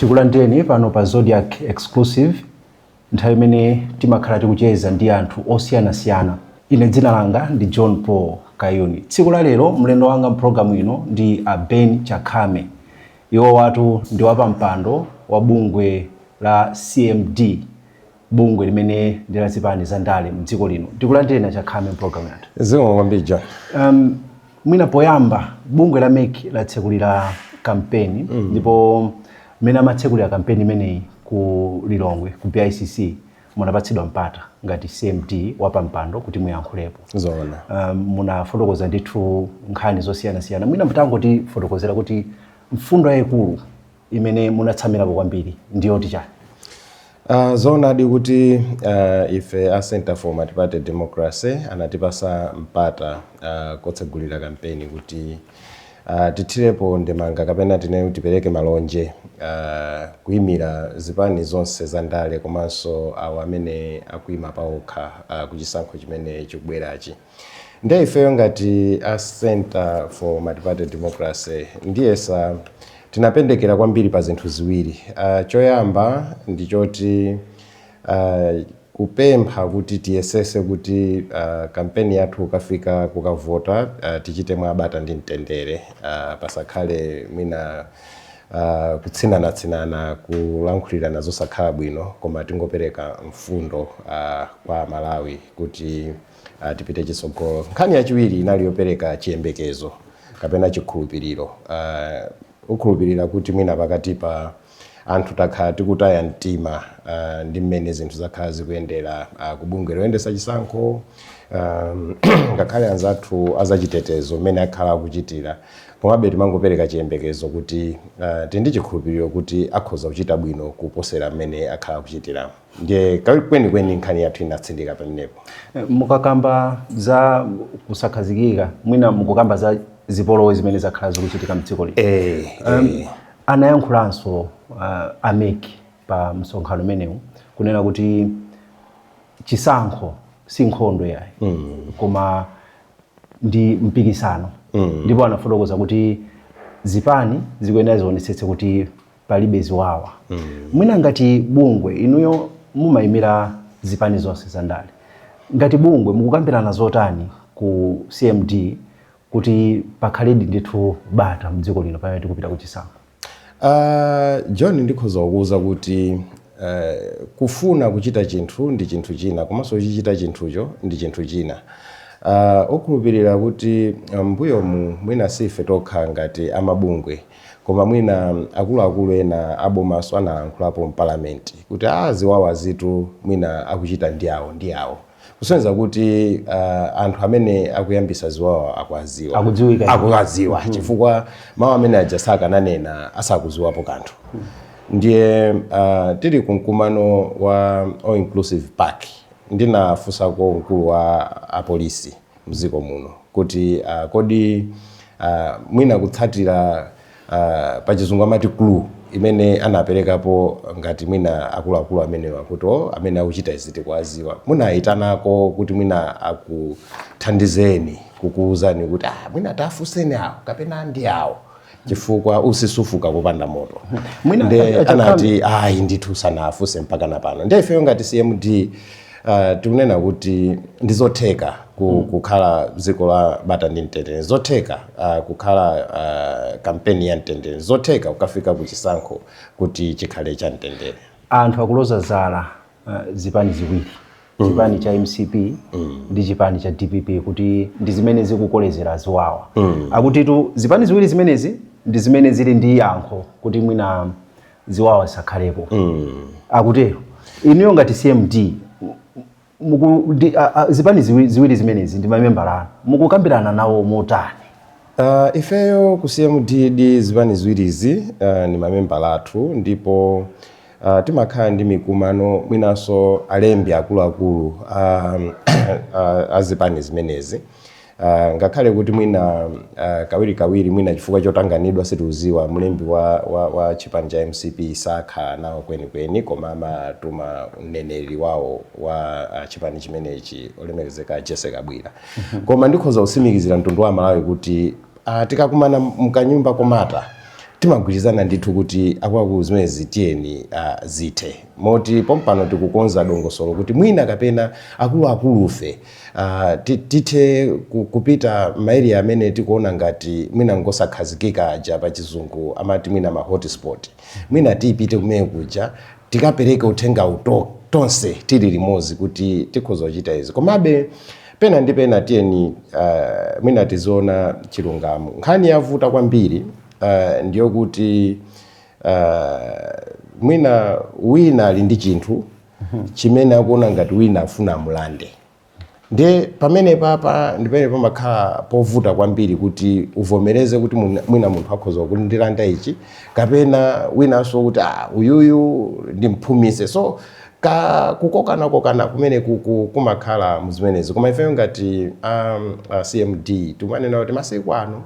Tikulandireni pano pa Zodiak Exclusive, nthawi imene timakhala tikucheza ndi anthu osiyanasiyana. Ine dzina langa ndi John Paul Kayuni. Tsiku la lero mlendo wanga mpulogalamu ino ndi a Ben Chakhame. Iwo watu ndi wapampando wa bungwe la CMD, bungwe limene ndi la zipani za ndale mdziko lino. Tikulandireni a Chakhame mpulogalamu yathu. Zikomo kwambiri, John. Mwina poyamba, bungwe la MEC latsekulira kampeni, ndipo mmene amatsekulira kampeni imeneyi ku Lilongwe ku BICC, munapatsidwa mpata ngati CMD wapampando kuti muyankhulepo. Zoona. Munafotokoza ndithu nkhani zosiyanasiyana. Mwina mutangotifotokozera kuti mfundo yayikulu imene munatsamirapo kwambiri ndiyoti chani? Zoonadi kuti ife a Center for Multiparty Democracy anatipasa mpata kotsegulira kampeni kuti tithirepo ndemanga kapena tinene tipereke malonje kuyimira zipani zonse za ndale komanso awo amene akuyima paokha kuchisankho chimene chikubwerachi. Ndiye ifeyo ngati a Center for Multiparty Democracy ndiyesa tinapendekera kwambiri pa zinthu ziwiri. Choyamba ndichoti kupempha kuti tiyesese kuti kampeni yathu kukafika kukavota tichite mwabata ndi mtendere, pasakhale mwina kutsinanatsinana, kulankhulirana zosakhala bwino, koma tingopereka mfundo kwa Malawi kuti tipite chitsogolo. Nkhani yachiwiri inali yopereka chiyembekezo kapena chikhulupiriro, ukhulupirira kuti mwina pakati pa anthu takhala tikutaya mtima ndi mmene zinthu zakhala zikuyendera kubungwe loyendesa chisankho, ngakhale anzathu azachitetezo mmene akhala akuchitira. Komabe timangopereka chiyembekezo kuti tili ndi chikhulupiriro kuti akhoza kuchita bwino kuposera mmene akhala akuchitira. Ndiye kwenikweni nkhani yathu inatsindika pamenepo. Mukakamba za kusakhazikika, mwina mukukamba za zipolowe zimene zakhala zikuchitika mdziko lino. Anayankhulanso a MEC pa msonkhano umenewu kunena kuti chisankho si nkhondo yayi, koma ndi mpikisano, ndipo anafotokoza kuti zipani zikuyenera zionetsetse kuti palibe ziwawa. Mwina ngati bungwe, inuyo mumayimira zipani zonse za ndale, ngati bungwe mukukambirana zotani ku CMD kuti pakhaledi ndithu bata mdziko lino pamene tikupita kuchisankho? John, ndikhoza kukuwuza kuti kufuna kuchita chinthu ndi chinthu china, komanso kuchichita chinthucho ndi chinthu china. Okhulupirira kuti mbuyomu mwina sife tokha ngati amabungwe, koma mwina akuluakulu ena abomaso analankhulapo mpalamenti kuti a ziwawa zitu mwina akuchita ndi awo ndi awo, kusonyeza kuti anthu amene akuyambisa ziwawa akuwaziwa. Akudziwika. Akuwaziwa, chifukwa mawu amene aja sakananena asakuziwapo kanthu. Ndiye tili kumkumano wa All Inclusive PAC, ndinafunsako mkulu wa apolisi mdziko muno kuti kodi mwina kutsatira pachizungu amati clue imene anaperekapo ngati mwina akuluakulu amenewa kuti o amene akuchita izi tikuwaziwa, munayitanako kuti mwina akuthandizeni kukuwuzani kuti ah, mwina tafunseni awo kapena ndi awo, chifukwa usisufuka kupanda moto. Mwina Nde anati ayi ndithu, sanafunse mpaka na pano. Ndiye ifeyo ngati CMD tikunena kuti ndizotheka kukhala dziko la bata ndi mtendere, zotheka kukhala kampeni ya mtendere, zotheka kukafika ku chisankho kuti chikhale cha mtendere. Anthu akuloza zala zipani ziwiri, chipani cha MCP ndi chipani cha DPP, kuti ndi zimene zikukolezera ziwawa. Akutitu zipani ziwiri zimenezi ndi zimene zili ndi yankho kuti mwina ziwawa zisakhalepo, akutero. Inuyo ngati CMD, zipani ziwiri zimenezi ndi mamembala anu, mukukambirana nawo motani? Ifeyo ku CMD zipani ziwirizi ni mamembala athu, ndipo timakhala ndi mikumano, mwinanso alembi akuluakulu a zipani zimenezi, ngakhale kuti mwina kawirikawiri mwina chifukwa chotanganidwa sitiuziwa, mlembi wa chipani cha MCP sakhala nawo kwenikweni, koma amatuma mneneri wawo wa chipani chimenechi, olemekezeka Jesse Kabwira. Koma ndikhoza kutsimikizira mtundu wa Malawi kuti tikakumana mkanyumba komata Timagwirizana ndithu kuti akuluakulu, zimenezi tiyeni zithe. Moti pompano tikukonza dongosolo kuti mwina kapena akuluakulufe tithe kupita ma area amene tikuona ngati mwina ngosakhazikika aja, pa Chizungu amati mwina ma hotspot. Mwina tiyipite kumene kuja, tikapereke uthenga tonse tili limodzi kuti tikhoza kuchita izi. Komabe pena ndi pena tiyeni mwina tiziona chilungamo. Nkhani yavuta kwambiri ndiyokuti mwina wina ali ndi chinthu chimene akuona ngati wina afuna amulande. Ndiye pamene papa ndipamene pamakhala povuta kwambiri kuti uvomereze kuti mwina munthu akhoza kundilanda ichi, kapena winanso kuti, ah, uyuyu ndimphumise. So ka kukokana kokana kumene kumakhala muzimenezi. Koma ifeyo ngati CMD timanena kuti masiku ano,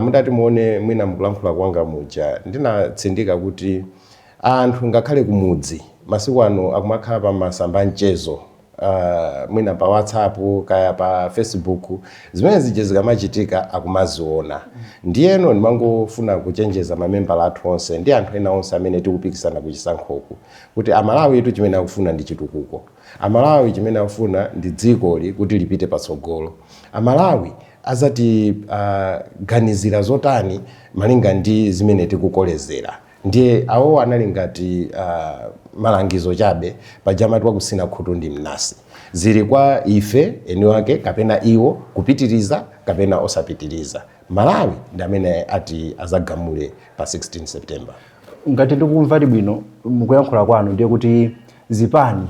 mudati muone mwina mukulankhula kwanga muja ndinatsindika kuti anthu ngakhale kumudzi masiku ano akumakhala pa masamba mchezo, mwina pa WhatsApp kaya pa Facebook, zimene zija zikamachitika akumaziona. Ndiyeno ndimangofuna kuchenjeza mamembala athu onse ndi anthu ena onse amene tikupikisana kuchisankhoku kuti Amalawi etu chimene akufuna ndi chitukuko. Amalawi chimene akufuna ndi dzikoli kuti lipite patsogolo. Amalawi azati ganizira zotani malinga ndi zimene tikukolezera? Ndiye awo anali ngati malangizo chabe. Pajamati wakusina khutu ndi mnasi. Zili kwa ife eni wake kapena iwo kupitiriza kapena osapitiriza. Malawi ndi amene ati azagamule pa 16 September. Ngati ndikumvati bwino mukuyankhula kwanu, ndiye kuti zipani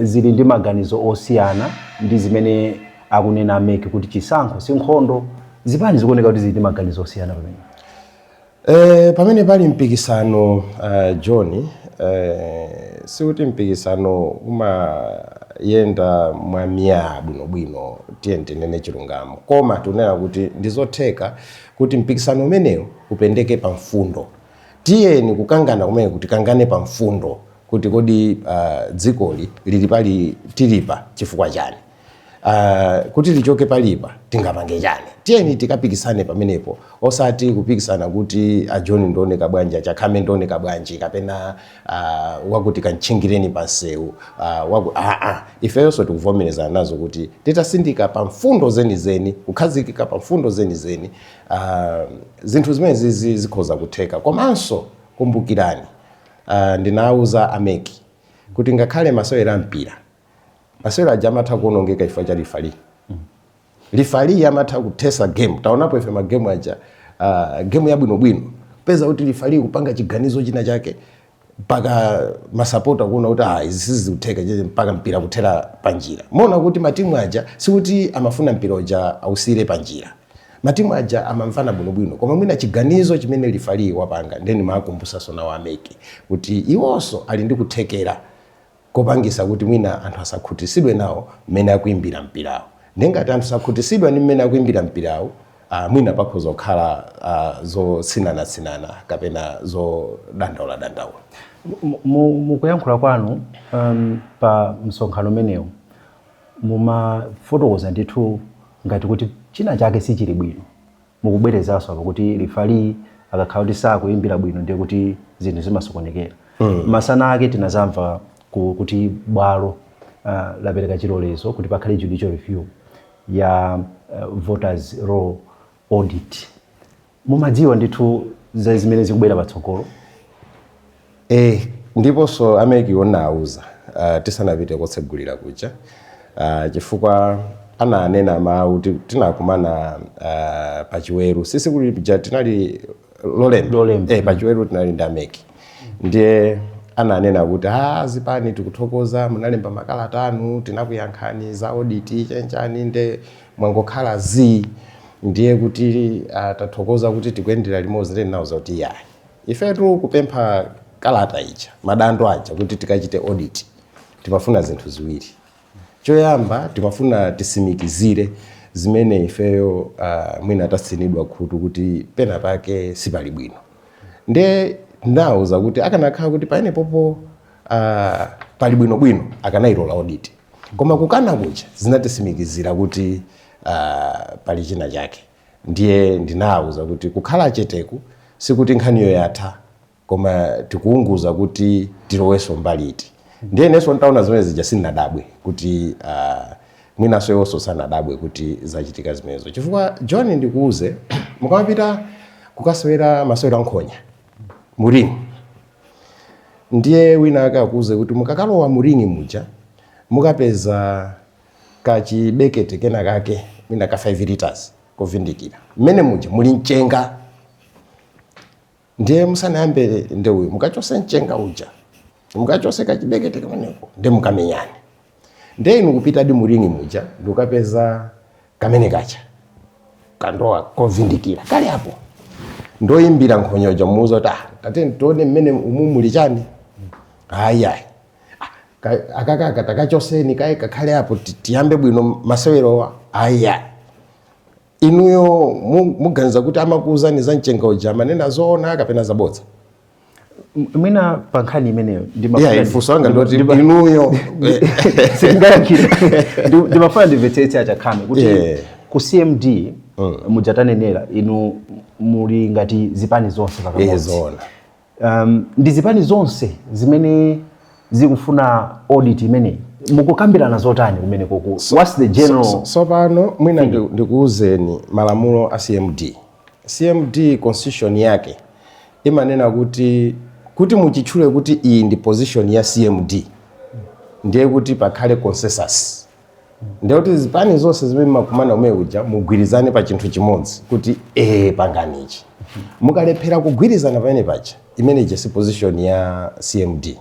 zili ndi maganizo osiyana ndi zimene akunena a MEC kuti chisankho si nkhondo. Zipani zikuoneka kuti zili ndi maganizo osiyana pamene Pamene pali mpikisano, John, sikuti mpikisano umayenda mwamiya bwinobwino, tiye tinene chilungamo. Koma tinena kuti ndizotheka kuti mpikisano umenewu upendeke pa mfundo. Tiyeni kukangana kumene kuti kangane pa mfundo, kuti kodi dzikoli lili pali tilipa chifukwa chani, kuti lichoke palipa tingapange chani? Tiyeni tikapikisane pamenepo, osati kupikisana kuti a John ndioneka bwanji, achakhame ndioneka bwanji, kapena wakuti kantchingireni pansewu Ifeyonso tikuvomerezana nazo kuti titasindika pa mfundo zenizeni, kukhazikika pa mfundo zenizeni, zinthu zimene zizi zikhoza kutheka. Komanso kumbukirani, ndinawuza a MEC kuti ngakhale masewera mpira, masewera aja amatha kuonongeka chifukwa cha referee. Referee amatha kuthesa game. Taonapo ife ma game aja, game yabwinobwino, peza kuti referee kupanga chiganizo china chake mpaka masapota kuona kuti, ah, izi sizikutheka chete, mpaka mpira kuthera panjira. Mona kuti matimu aja sikuti amafuna mpira uja ausire panjira. Matimu aja amamvana bwinobwino, koma mwina chiganizo chimene referee wapanga. Ndeni makumbusaso nawo a MEC kuti iwonso ali ndi kuthekera kopangisa kuti mwina anthu asakhutisidwe nawo mmene akuimbira mpirawo. Ndengati anthu sakhutisidwa ndi mmene akuimbira mpirawo, mwina pakhoza kukhala zotsinanatsinana kapena zodandaula-dandaula. Mukuyankhula kwanu pa msonkhano umenewu mumafotokoza ndithu ngati kuti china chake sichili bwino. Mukubwerezanso apo kuti referee akakhala kuti sakuyimbira bwino, ndiye kuti zinthu zimasokonekera. Masana ake tinazamva kuti bwalo lapereka chilolezo kuti pakhale judicial review ya voters roll audit. Mumadziwa ndithu za zimene zikubwera patsogolo? Ndiponso a MEC onauza tisanapite kotsegulira kuja, chifukwa ananena mawu tinakumana pachiweru sisi kuti tinali Lolemba. Lolemba. Pachiweru tinali ndi a MEC, ndiye ananena kuti, ah, zipani tikuthokoza, munalemba makalata anu, tinakuyankhani za audit chanchani, nde mwangokhala zi, ndiye kuti tathokoza kuti tikuyendera limodzi. Ndiye ndinawuza kuti yayi, ifetu kupempha kalata ija, madando aja kuti tikachite audit, timafuna zinthu ziwiri. Choyamba, timafuna tisimikizire zimene ifeyo mwina tatsinidwa khutu kuti pena pake sipali bwino. Ndiye ndinawuza kuti akanakhala kuti paene popo pali bwinobwino, akanayilola audit. Koma kukana kuja zinatisimikizira kuti pali china chake. Ndiye ndinawuza kuti kukhala cheteku Sikuti nkhaniyo yatha, koma tikuunguza kuti tilowenso mbali iti. Ndiye inenso ntaona zimene zija sindinadabwe kuti mwinanso iwonso sanadabwe kuti zachitika zimenezo, chifukwa John, ndikuuze, mukamapita kukasewera masewero ankhonya mu ring, ndiye wina akakuuze kuti mukakalowa mu ring muja mukapeza kachibekete kena kake, mwina ka 5 liters kovindikira, mmene muja muli mchenga. Ndiye musanayambe ndewuyo, mukachose mchenga uja, mukachose kachibekete kameneko, ndiye mukamenyane. Ndiye inu kupitadi mu ring muja ndikukapeza kamene kacha kandowa kovindikira kali apo, ndoyimbira nkhonyoja muuza kuti, "Ah, tate, tione mmene umu muli chani." "Ayi, ayi." "Ah, akakaka takachoseni kaye kakhale apo, tiyambe bwino masewerowa." "Ayi, ayi." Inuyo muganiza kuti amakuuzani za mchenga uja amanena zoona kapena zabodza? Mwina pa nkhani imeneyo Yeah, funso langa ndoti inuyo Sindingayankhire. Ndimafuna ndimvetsetse achakhame kuti ku CMD mujatanenera inu muli ngati zipani zonse pakamodzi. Zoona. Ndi zipani zonse zimene zikufuna audit imeneyi? Mukukambirana zotani kumene koku? What's the general So pano mwina ndikuuzeni malamulo a CMD. CMD constitution yake imanena kuti muchitchule kuti iyi ndi position ya CMD, ndiye kuti pakhale consensus, ndiye kuti zipani zonse zimene makumana umene kuja mugwirizane pa chinthu chimodzi kuti ee, panganichi. Mukalephera kugwirizana pamene paja, imene si position ya CMD.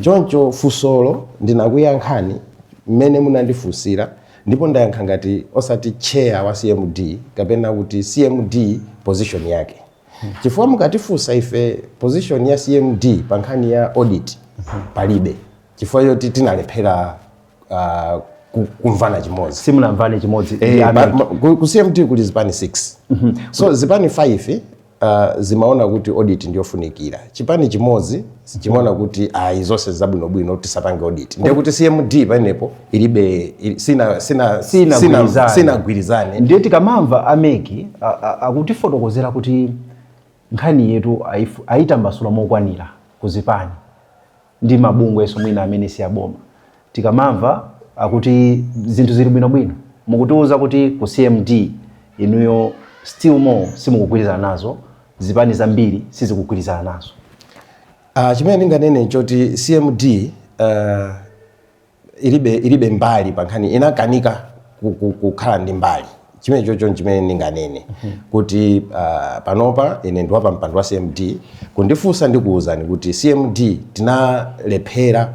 Choncho funsolo ndinakuyankhani mmene munandifunsira, ndipo ndayankha ngati osati chair wa CMD kapena kuti CMD position yake, chifukwa mukatifunsa ife position ya CMD pa nkhani ya audit, palibe, chifukwa choti tinalephera kumvana chimodzi. Simunamvane chimodzi ndi Eh, ku CMD kuli zipani 6, so zipani 5 zimaona kuti audit ndiyofunikira, chipani chimodzi chimaona kuti ayi, zonse zabwinobwino, tisapange audit. Ndiye kuti CMD panepo ilibe sina sina Sinagwirizane. Sinagwirizane. Ndiye tikamamva a MEC akutifotokozera kuti nkhani yetu ayitambasula mokwanira kuzipani ndi mabungwe mwina amene si aboma, tikamamva akuti zinthu zili bwinobwino, mukutiuza kuti ku CMD inuyo still more simukugwirizana nazo, zipani zambiri sizikugwirizana nazo. Chimene ndinganene choti CMD ilibe mbali pa nkhani, inakanika kukhala ndi mbali. Chimene chocho chimene ndinganene kuti panopa ine ndiwapa mpando wa CMD, kundifunsa ndikuwuzani kuti CMD tinalephera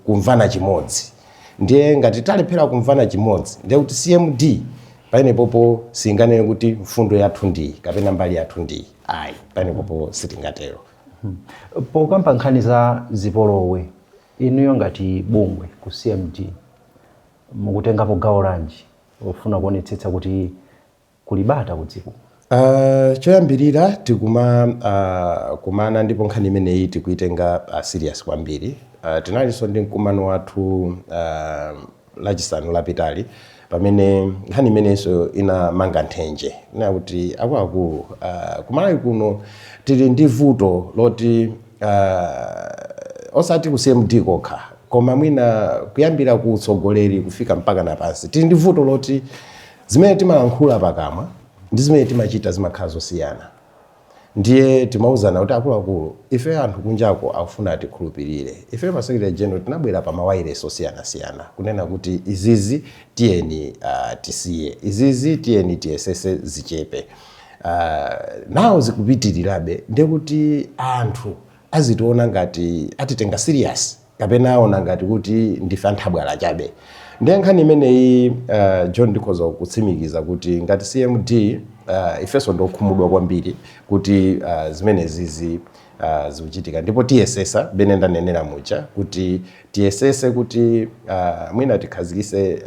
kumvana chimodzi. Ndiye ngati talephera kumvana chimodzi, ndiye kuti CMD paenepopo singanene kuti mfundo yathu ndiyi kapena mbali yathu ndiyi, ayi, paenepopo sitingatero. Pokamba nkhani za zipolowe, inuyo ngati bungwe ku CMD mukutengapo gawo lanji ofuna kuonetsetsa kuti kuli bata ku dziko? Choyambirira tikuma kumana, ndipo nkhani imeneyi tikuitenga serious kwambiri. Tinalinso ndi mkumano wathu Lachisanu lapitali, pamene nkhani imenenso inamanga nthenje ina kuti akuluakulu, kumalawi kuno tili ndi vuto loti osati ku CMD kokha, koma mwina kuyambira ku utsogoleri kufika mpaka na pansi, tili ndi vuto loti zimene timalankhula pakamwa ndi zimene timachita zimakhala zosiyana. Ndiye timauzana kuti akuluakulu, ife anthu kunjako akufuna atikhulupirire. Ife pa secretary general tinabwera pa mawayilesi osiyanasiyana kunena kuti izizi tiyeni tisiye, izizi tiyeni tiyesese zichepe. Nawo zikupitirirabe, ndiye kuti anthu azitiona ngati atitenga serious kapena aona ngati kuti ndife anthabwala chabe? Ndiye nkhani imeneyi, John, ndikhoza kutsimikiza kuti ngati CMD ifenso ndokhumudwa kwambiri kuti zimenezizi zikuchitika, ndipo tiyesesa bene ndanenera muja kuti tiyesese kuti mwina tikhazikise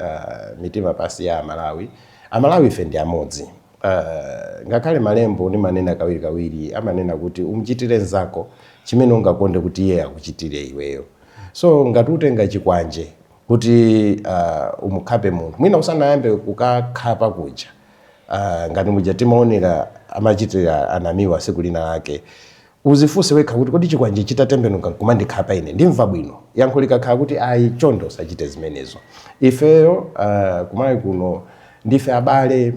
mitima pasi ya Amalawi. Amalawi ife ndi amodzi. Ngakhale malembo ndimanena kawirikawiri amanena kuti umuchitire nzako chimene ungakonde kuti iye akuchitire iweyo. So ngati utenga chikwanje kuti umukhape munthu, mwina usanayambe kukakhapa kuja, ngati muja timaonera amachitira anamiwa siku lina lake, uzifunse wekha kuti kodi chikwanje chitatembenuka nkumandikhapa ine ndimva bwino? Yankho likakhala kuti ayi, chonde usachite zimenezo. Ifeyo kumalawi kuno ndife abale,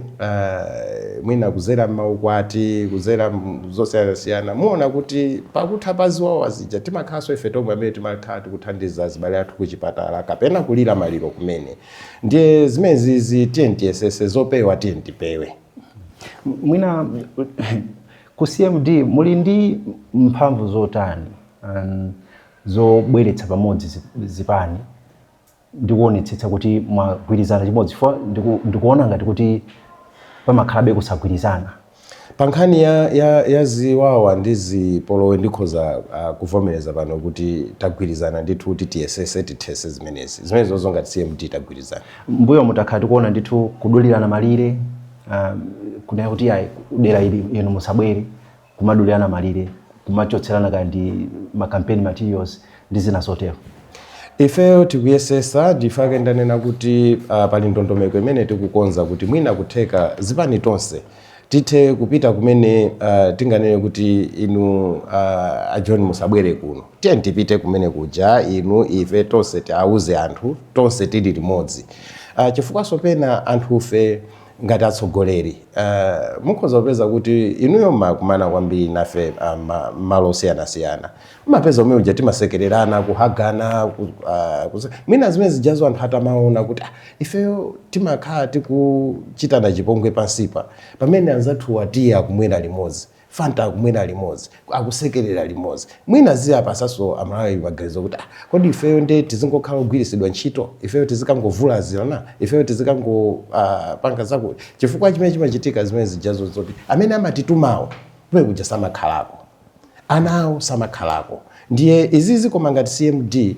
mwina kuzera m'maukwati, kuzera zosiyanasiyana. Muona kuti pakutha pa ziwawa zija timakhalanso ife tomwe amene timakhala tikuthandiza azibale athu kuchipatala kapena kulira maliro kumene. Ndiye zimenezizi tiye tiyesese zopewa, tiye tipewe. Mwina ku CMD muli ndi mphamvu zotani zobweretsa pamodzi zipani ndikuonetsetsa kuti mwagwirizana chimodzi? Chifukwa ndikuona ngati kuti pamakhalabe kusagwirizana. Pa nkhani ya ziwawa ndi zipolowe, ndikhoza kuvomereza pano kuti tagwirizana ndithu kuti tiyesese tithese zimenezi. Zimenezozo ngati CMD tagwirizana. Mbuyo mutakhala tikuona ndithu kudulirana malire, kunena kuti ayi, dera ili inu musabwere, kumadulirana malire, kumachotserana kaya ndi ma campaign materials ndi zina zotero. Ifeyo tikuyesesa. Ndifake ndanena kuti pali ndondomeko imene tikukonza kuti mwina kutheka zipani tonse tithe kupita kumene tinganene kuti inu a John musabwere kuno, tiye tipite kumene kuja, inu, ife tonse, tiauze anthu tonse tili limodzi, chifukwaso pena anthufe ngati atsogoleri mukhoza kupeza kuti inuyo mmakumana kwambiri nafe malo osiyanasiyana, mumapeza umene uja timasekererana, kuhagana, mwina zimene zijazo anthu atamaona kuti ah, ifeyo timakhala tikuchitana chipongwe pansipa, pamene anzathu atiye akumwera limodzi Fanta, akumwera limodzi, akusekerera limodzi, mwina ziyapasaso Amalawi maganizo kuti ah, kodi ifeyo nde tizingokhala ogwiritsidwa ntchito, ifeyo tizikangovulazirana, ifeyo tizikango panga zakuti? Chifukwa chimene chimachitika zimene zijazo zoti amene amatitumawo kumene kuja samakhalako, ana awo samakhalako. Ndiye izizi, koma ngati CMD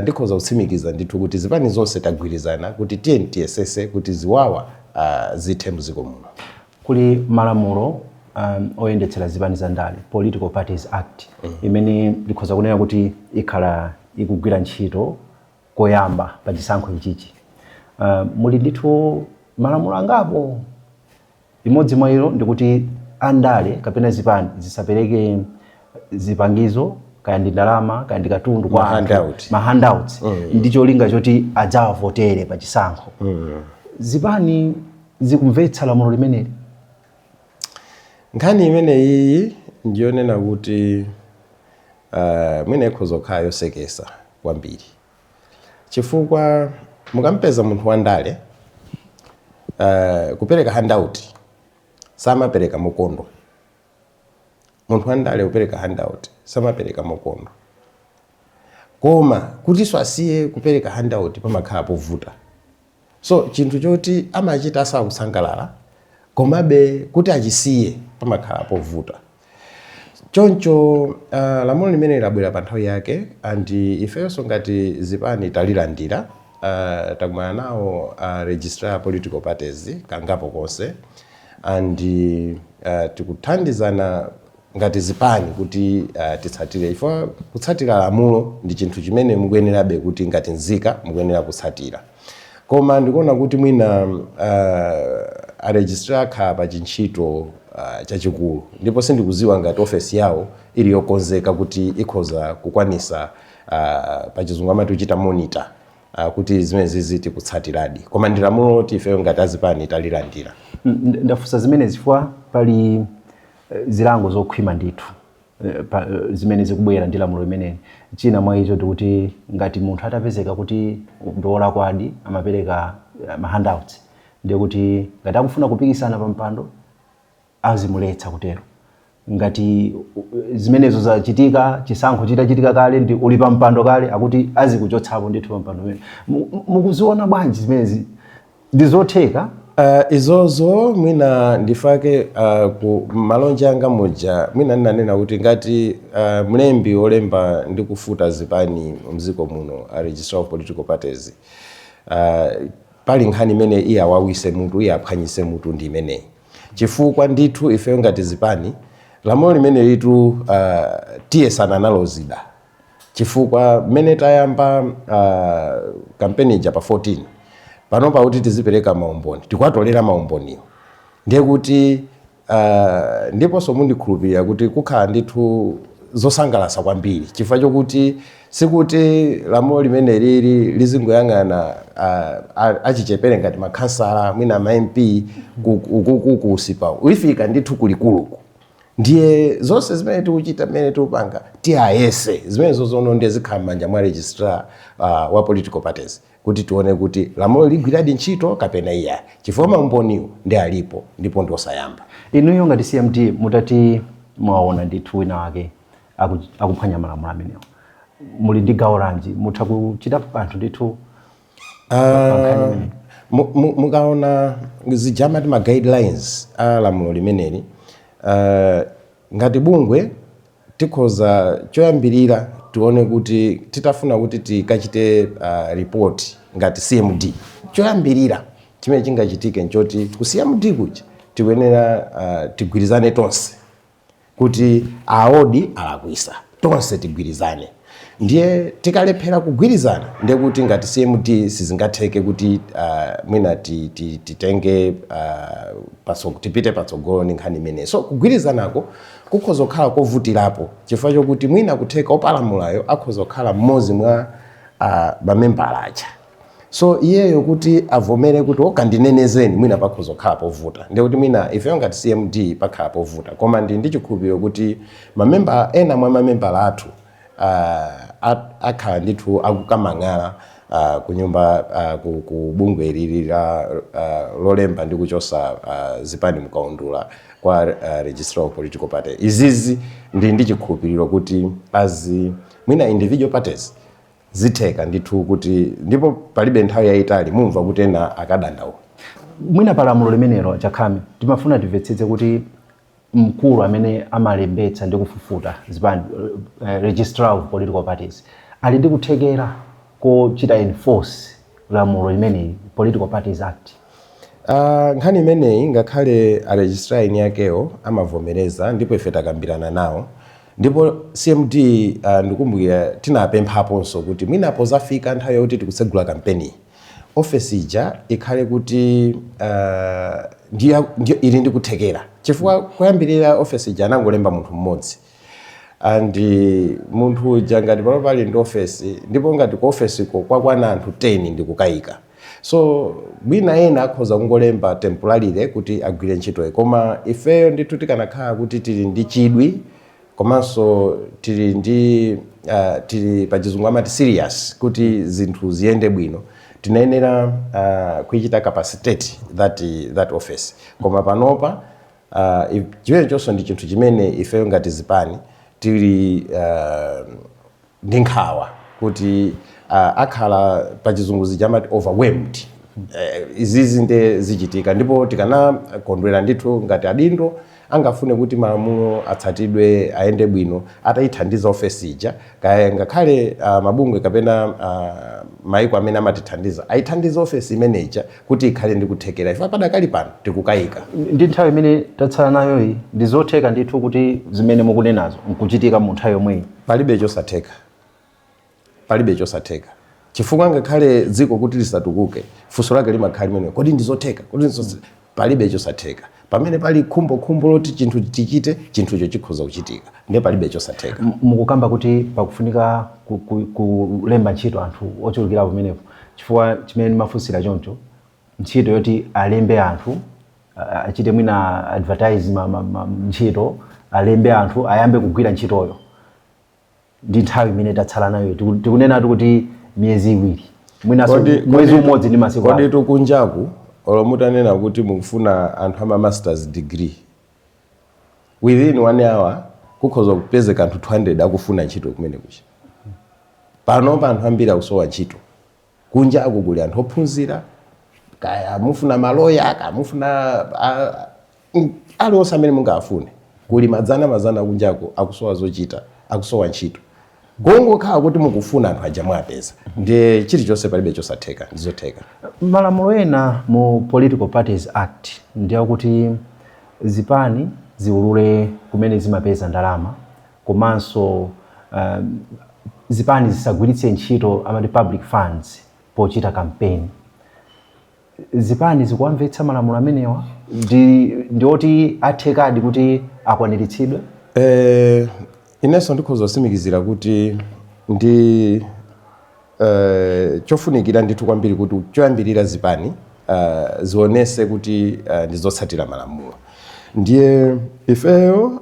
ndikhoza kutsimikiza ndithu kuti zipani zonse tagwirizana kuti tiye tiyesese kuti ziwawa zithe mdziko muno. Kuli malamulo oyendetsera zipani za ndale, Political Parties Act, imene ndikhoza kunena kuti ikhala ikugwira ntchito koyamba pa chisankho ichichi. Muli ndithu malamulo angapo. Imodzi mwa ilo ndikuti andale kapena zipani zisapereke zipangizo, kaya ndi ndalama, kaya ndi katundu, kwa Ma anthu, handout. Ma handouts, ndi cholinga choti adzawavotere pa chisankho. Zipani zikumvetsa lamulo limeneli? Nkhani imene iyi ndiyonena kuti mwina ikhoza kukhala yosekesa kwambiri, chifukwa mukampeza munthu wandale kupereka handout, samapereka mokondwa. Munthu wandale kupereka handout samapereka mokondwa, koma kutinso asiye kupereka handout pamakhala povuta. So chinthu choti amachita asakusangalala, komabe kuti achisiye pamakhala povuta. Choncho lamulo limene labwera pa nthawi yake, and ifenso ngati zipani talilandira. Takumana nawo registrar political parties kangapo konse, and tikuthandizana ngati zipani kuti titsatire, chifukwa kutsatira lamulo ndi chinthu chimene mukuyenerabe kuti ngati nzika mukuyenera kutsatira. Koma ndikuona kuti mwina a registrar akhala pa chintchito chachikulu, ndipo sindikuziwa ngati ofesi yawo ili yokonzeka kuti ikhoza kukwanisa, pachizungu amati kuchita monitor, kuti zimene zizi tikutsatiradi. Koma ndi lamulo loti ifeyo ngati azipani talilandira. Ndafunsa zimenezi chifukwa pali zilango zokhwima ndithu zimene zikubwera ndi lamulo limeneli. China mwa icho ndikuti ngati munthu atapezeka kuti ndi wolakwadi, amapereka ma handouts, ndiye kuti ngati akufuna kupikisana pa mpando azimuletsa kutero. Ngati zimenezo zachitika chisankho chitachitika kale ndi uli pa mpando kale, akuti azikuchotsapo ndithu pa mpando umene. Mukuziona bwanji zimenezi? Ndi zotheka? Izozo mwina ndifake ku malonje anga muja mwina ndinanena kuti ngati mlembi wolemba ndi kufuta zipani mdziko muno, a registrar of political parties, pali nkhani imene iye awawise mutu, iye aphwanyise mutu, ndi imeneyi. Chifukwa ndithu ifeyo ngati zipani lamulo limene litu tiyesana nalo zida, chifukwa mmene tayamba kampeni ija pa 14 pano pakuti tizipereka maumboni, tikuwatolera maumboniwo, ndiye kuti Ndiponso mundikhulupirira kuti kukhala ndithu zosangalatsa kwambiri, chifukwa chokuti sikuti lamulo limene lili lizingoyang'ana achichepere ngati makhansala, mwina ma MP ukuku kusipa, ifika ndithu kulikuluku. Ndiye zonse zimene tikuchita, mmene tikupanga, tiyayese zimenezo zono, ndiye zikhala m'manja mwa registrar wa political parties kuti tione kuti lamulo ligwiradi ntchito kapena iya, chifukwa maumboniwo ndi alipo ndipo ndi osayamba. Inuyo ngati CMD, mutati mwaona ndithu wina wake akuphwanya malamulo amenewo, muli ndi gawo lanji? Mutha kuchitapo kanthu ndithu? Mukaona zija amati ma guidelines a lamulo limeneli, ngati bungwe tikhoza choyambirira tione kuti titafuna kuti tikachite report ngati CMD, choyambirira chimene chingachitike nchoti ku CMD kuja tikuyenera tigwirizane tonse kuti aodi alakwisa, tonse tigwirizane. Ndiye tikalephera kugwirizana, ndiye kuti ngati CMD sizingatheke kuti mwina titenge tipite patsogolo ndi nkhani imeneyi. So kugwirizanako kukhoza kukhala kovutirapo, chifukwa chokuti mwina kutheka opalamulayo akhoza kukhala mmodzi mwa mamembala aja. So iyeyo kuti avomere kuti okandinenezeni, mwina pakhoza kukhala povuta. Ndiye kuti mwina ifeyo ngati CMD pakhala povuta, koma ndi chikhulupiriro kuti mamemba ena mwa mamembala athu akhala ndithu akukamang'ala ku nyumba ku bungwe lili la lolemba ndi kuchosa zipani mukaundula kwa registrar of political party. Izizi ndi chikhulupiriro kuti as mwina individual parties zitheka ndithu kuti, ndipo palibe nthawi yayitali mumva kuti ena akadandaula. Mwina palamulo limenelo, Chakhame, timafuna timvetsetse kuti mkulu amene amalembetsa ndi kufufuta zipani, registrar of political parties, ali ndi kuthekera kochita enforce lamulo limeneli, Political Parties Act? Nkhani imeneyi, ngakhale a registrar eni akewo amavomereza, ndipo ife takambirana nawo, ndipo CMD ndikumbukira tinapemphaponso kuti mwinapo zafika nthawi yakuti tikutsegula kampeni, ofesi ija ikhale kuti ndiyo ili ndi kuthekera, chifukwa kuyambirira ofesi ija anangolemba munthu mmodzi, and munthu uja ngati pano pali ndi ofesi, ndipo ngati ku ofesiko kwakwana anthu 10, ndikukayika. So mwina ena akhoza kungolemba temporarily kuti agwire ntchitoyi, koma ifeyo ndithu tikanakhala kuti tili ndi chidwi komanso tili ndi tili pachizungu amati serious kuti zinthu ziyende bwino, tinayenera kuichita capacitate that office. Koma panopa chimene chonso ndi chinthu chimene ifeyo ngati zipani tili ndi nkhawa kuti akhala pachizungu amati overwhelmed. Izizi nde zichitika, ndipo tikanakondwera ndithu ngati adindo angafune kuti malamulo atsatidwe, ayende bwino, atayithandiza ofesi ija, kaya ngakhale mabungwe kapena maiko amene amatithandiza ayithandize ofesi imene ija kuti ikhale ndi kuthekera. Ife padakali pano tikukayika. Ndi nthawi imene tatsala nayoyi, ndi zotheka ndithu kuti zimene mukunenazo nkuchitika mu nthawi yomweyi? Palibe chosatheka, palibe chosatheka, chifukwa ngakhale dziko kuti lisatukuke, funso lake limakhala limene: kodi ndizotheka? Kodi ndizotheka? Palibe chosatheka. Pamene pali khumbokhumbo loti chinthu tichite, chinthucho chikhoza kuchitika. Ndiye palibe chosatheka. Mukukamba kuti pakufunika kulemba ntchito anthu ochulukira pamenepo. Chifukwa chimene ndimafunsira choncho, ntchito yoti alembe anthu, achite mwina advertise ntchito, alembe anthu, ayambe kugwira ntchitoyo, ndi nthawi imene tatsala nayo, tikunenatu kuti miyezi 2, mwinaso mwezi 1 ndi masiku Kodi tukunjaku olo mutanena kuti mukufuna anthu ama masters degree, within one hour kukhoza kupezeka anthu 200 akufuna ntchito kumene kucha. Panopa anthu ambiri akusowa ntchito. Kunja aku kuli anthu ophunzira, kaya mufuna maloya, kaya mufuna aliwonse amene mungafune, kuli madzana mazana kunjako akusowa zochita, akusowa ntchito. Kungokhala kuti mukufuna, anthu aja mwapeza. Ndiye chilichonse palibe chosatheka, ndizotheka. Malamulo ena mu Political Parties Act ndiyakuti zipani ziulule kumene zimapeza ndalama, komanso zipani zisagwiritse ntchito amati public funds pochita campaign. Zipani zikuwamvetsa malamulo amenewa ndi oti athekadi kuti akwaniritsidwe? Inenso ndikhoza kutsimikizira kuti ndi chofunikira ndithu kwambiri kuti choyambirira zipani zionese kuti ndi zotsatira malamulo. Ndiye ifeyo,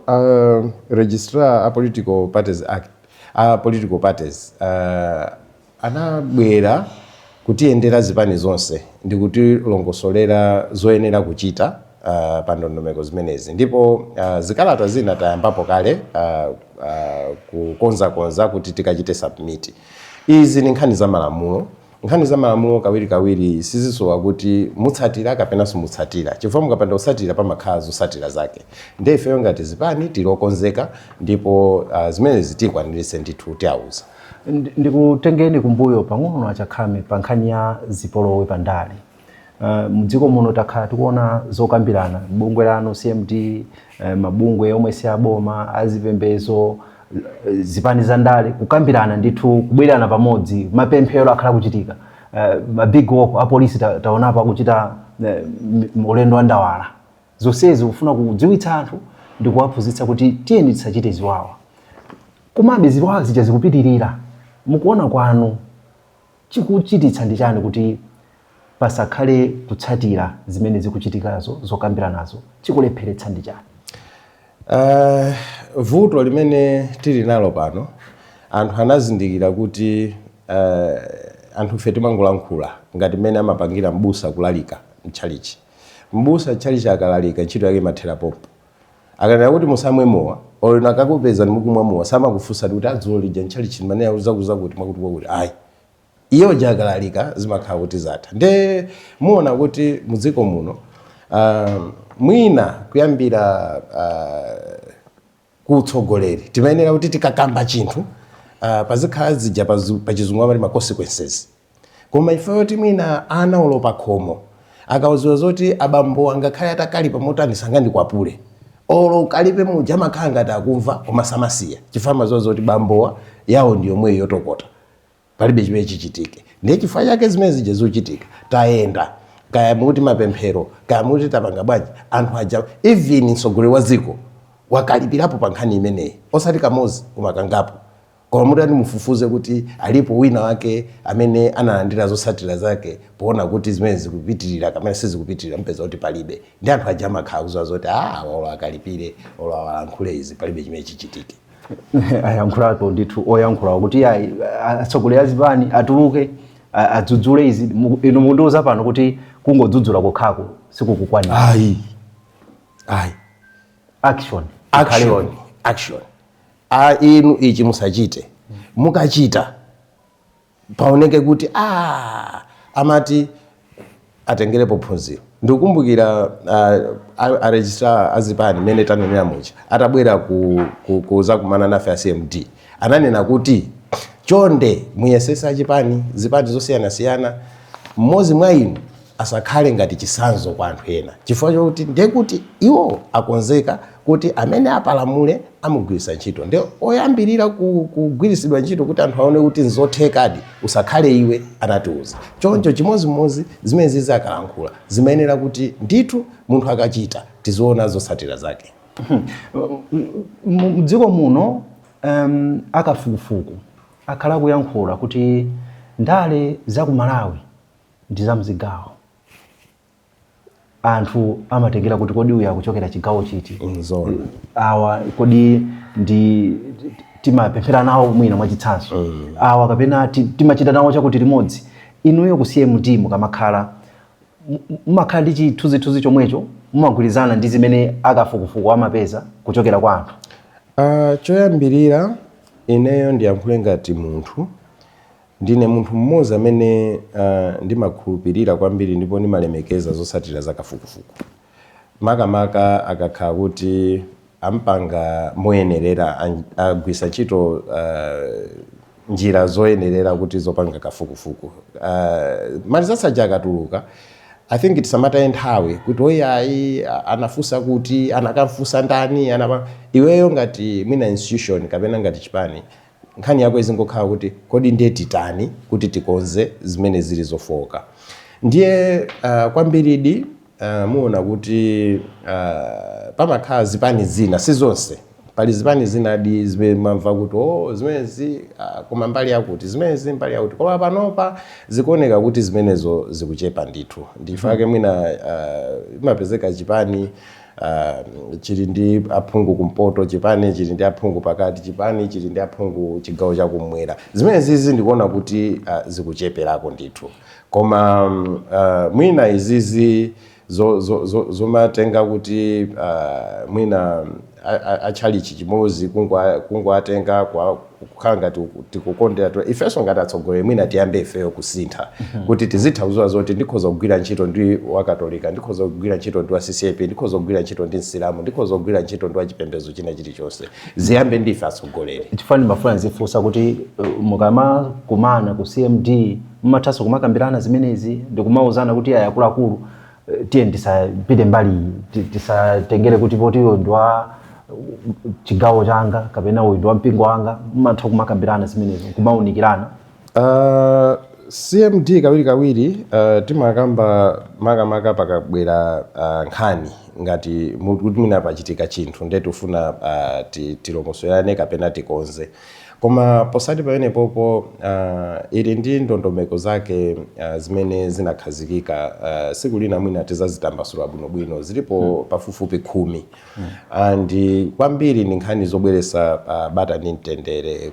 Registrar a Political Parties Act, a political parties, anabwera kutiyendera zipani zonse ndi kutilongosolera zoyenera kuchita pa ndondomeko zimenezi. Ndipo zikalata zina tayambapo kale kukonzakonza kuti tikachite submit. Izi ni nkhani za malamulo. Nkhani za malamulo kawirikawiri sizisowa kuti mutsatira kapena simutsatira, chifukwa mukapanda kutsatira pamakhala zotsatira zake. Ndiye ifeyo ngati zipani tili okonzeka ndipo zimenezi tikwaniritse ndithu, tiawuza. Ndikutengeni kumbuyo pang'ono, Achakhame, pa nkhani ya zipolowe pandale. Mdziko muno takhala tikuona zokambirana, bungwe lanu CMD, mabungwe omwe si aboma, azipembezo, zipani za ndale kukambirana ndithu, kubwerana pamodzi, mapemphero akhala kuchitika, ma big walk, apolisi taonapo akuchita ulendo wa ndawala. Zonsezi kufuna kudziwitsa anthu ndi kuwaphunzitsa kuti tiyeni tisachite ziwawa. Komabe ziwawa zija zikupitirira. Mukuona kwanu, chikuchititsa ndi chani kuti pasakhale kutsatira zimene zikuchitikazo, zokambiranazo? Chikulepheretsa ndi chani? Vuto limene tili nalo pano, anthu anazindikira kuti anthu ife timangolankhula ngati mmene amapangira mbusa kulalika mtchalichi. Mbusa mtchalichi akalalika, ntchito yake imathera pompo. Akanena kuti musamwe mowa, olo akakupeza mukumwa mowa, samakufunsa kuti adzulo lija mtchalichi manena uzakuza kuti mwakuti kwakuti. Ayi, iyo akalalika zimakhala kuti zatha. Nde muona kuti mudziko muno, mwina kuyambira kutsogoleri, timayenera kuti tikakamba chinthu, pazikhala zija pachizungu amati ma consequences. Koma ifeyo timwina ana olo pakhomo akauziwa zoti abambo angakhale atakalipa motani sangandikwapule, olo ukalipe muja amakhala ngati akumva koma samasiya, chifukwa amaziwa zoti bambowa yawo ndi yomweyo yotokota, palibe chimene chichitike. Ndiye chifukwa chake zimene zija zikuchitika. Tayenda, kaya mukuti mapemphero, kaya mukuti tapanga bwanji, anthu aja, even mtsogoleri wa dziko wakalipirapo pa nkhani imeneyi, osati kamodzi koma kangapo. Koma mutati mufufuze kuti alipo wina wake amene analandira zotsatira zake poona kuti zimene zikupitirira kapena sizikupitirira, mpeza kuti palibe. Ndi anthu aja amakhala kuziwa zoti ah, olo akalipire, olo awalankhule izi, palibe chimene chichitike. Ayankhulapo ndithu oyankhulawo kuti ayi, atsogoleri azipani atuluke, adzudzule izi. Inu mukundiuza pano kuti kungodzudzula kokhako sikukukwanira? Ayi, ayi. Action. Action, action. A inu, ichi musachite, mukachita paoneke kuti amati atengerepo phunziro. Ndikukumbukira a registrar azipani, mmene tanenera muja, atabwera kuzakumana nafe a CMD, ananena kuti chonde muyesese achipani, zipani zosiyanasiyana, mmodzi mwa inu asakhale ngati chisanzo kwa anthu ena, chifukwa chokuti ndekuti iwo akonzeka kuti amene apalamule amugwiritsa ntchito. Ndi oyambirira kugwiritsidwa ntchito kuti anthu aone kuti nzothekadi usakhale iwe, anatiuza choncho. Chimodzimodzi zimene zizi akalankhula, zimayenera kuti ndithu munthu akachita tiziona zotsatira zake. Mdziko muno, akafukufuku akhala kuyankhula kuti ndale za ku Malawi ndi za mzigawo. Anthu amatengera kuti kodi uyu akuchokera chigawo chiti? Nzona. Awa kodi ndi timapemphera nawo, mwina mwachitsanzo, awa kapena timachita nawo chakuti limodzi. Inuyo ku CMD mukamakhala, mumakhala ndi chithunzithunzi chomwecho? Mumagwirizana ndi zimene akafukufuku amapeza kuchokera kwa anthu? Choyambirira ineyo ndiyankhule ngati munthu. Ndine munthu mmodzi amene ndimakhulupirira kwambiri ndipo ndimalemekeza zotsatira za kafukufuku, makamaka akakhala kuti ampanga moyenerera, agwisa ntchito njira zoyenerera kuti zopanga kafukufuku. Ma results aja akatuluka, I think tisamataye nthawi kuti oyayi, anafunsa kuti anakamfunsa ndani iweyo ngati mwina institution kapena ngati chipani. Nkhani yako izingokhala kuti kodi ndiye titani kuti tikonze zimene zili zofowoka. Ndiye kwambiridi muona kuti pamakhala zipani zina, si zonse, pali zipani zinadi zimene mamva kuti, "Oh, zimenezi, koma mbali yakuti, zimenezi mbali yakuti." Koma panopa zikuoneka kuti zimenezo zikuchepa ndithu. Ndifake mwina imapezeka chipani chili ndi aphungu kumpoto, chipani chili ndi aphungu pakati, chipani chili ndi aphungu chigawo chakumwera. Zimene zizi ndikuona kuti zikucheperako ndithu. Koma mwina izizi zomatenga kuti mwina achalichi chimodzi kungoatenga kukhala ngati tikukondera, ifenso ngati atsogoleri mwina tiyambe ifeyo kusintha kuti tizitha kuziwa zoti ndikhoza kugwira ntchito ndi Wakatolika, ndikhoza kugwira ntchito ndi wa CCAP, ndikhoza kugwira ntchito ndi Msilamu, ndikhoza kugwira ntchito ndi wachipembedzo china chilichonse. Ziyambe ndife atsogoleri. Chifukwa ndimafuna ndizifunsa kuti mukamakumana ku CMD mumathanso kumakambirana zimenezi ndikumauzana kuti, "Aya akuluakulu, tiye tisapite mbali iyi, tisatengere kuti poti uyu ndi wa chigawo changa kapena uyu ndi wa mpingo wanga." Mumatha kumakambirana zimenezo, kumaunikirana? CMD kawirikawiri timakamba makamaka pakabwera nkhani ngati kuti mwina pachitika chinthu, ndiye tifuna tilongosolerane kapena tikonze. Koma posati pamenepopo, ili ndi ndondomeko zake zimene zinakhazikika. Siku lina mwina tizazitambasula bwinobwino. Zilipo pafupifupi 10 and kwambiri ndi nkhani zobweretsa bata ndi mtendere,